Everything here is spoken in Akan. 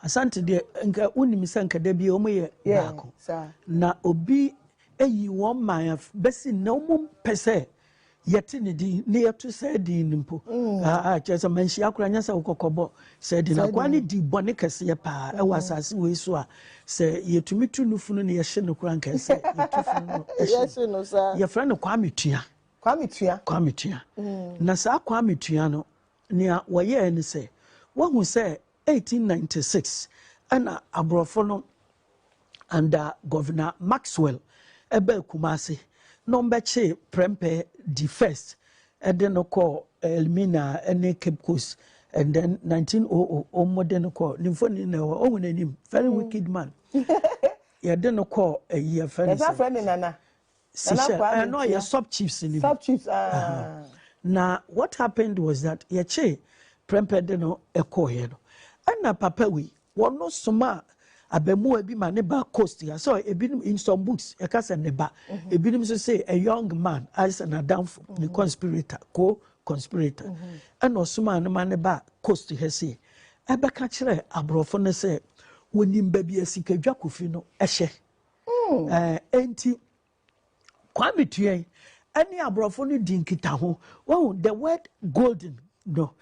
Asante deɛ, nka wonim sɛ nka da bi wɔn yɛ baako. Na obi eyi wɔn man bɛsi na wɔn mpɛ sɛ yɛte ne din ne yɛto sɛ din no mpo. Ah, kyerɛ sɛ manhyia koraa nyɛ sɛ wokɔkɔbɔ sɛ din. Akoa ne di bɔne kɛseɛ paa ɛwɔ asase wei so a, sɛ yɛtumi tu no funu ne yɛhye no koraa, nkɛ sɛ yɛtu funu no ɛhye no. Yɛfrɛ no Kwame Tua. Kwame Tua. Kwame Tua. Na saa Kwame Tua no, nea wɔyɛɛ ne sɛ wahu sɛ 1896 ɛna aborɔfo no under Governor Maxwell ɛbɛɛ Kumase na ɔmbɛkye Prempeh the First, ɛde no kɔ Elmina ɛne Cape Coast, and then 1900 ɔmo de no kɔ ne mfoni na ɛwɔ ɔhu n'anim, very wicked man. Yɛde no kɔ ɛyi, yɛfrɛ no sɛ, yɛfrɛ ne Nana. Seychelles. Ɛno yɛ sub chiefs ni bi. Sub chiefs, ah. Na what happened was that yɛkye Prempeh de no ɛkɔɔyɛ no, ɛna papa wei wɔn soma abɛmuwa bi ma ne ba coast ya. So ebinom, in some books, ɛka sɛ ne ba, ebinom nso say a young man ayɛ sɛ n'adamfo, ne conspirator, co-conspirator, ɛna ɔsoma ne ma ne ba coast ha se ɛbɛka kyerɛ aborɔfo no sɛ wɔnim baabi a Sikadwa Kofi no ɛhyɛ. Ɛnti Kwame Tua ɛne aborɔfo no di nkitaho. Wɔn the word golden no.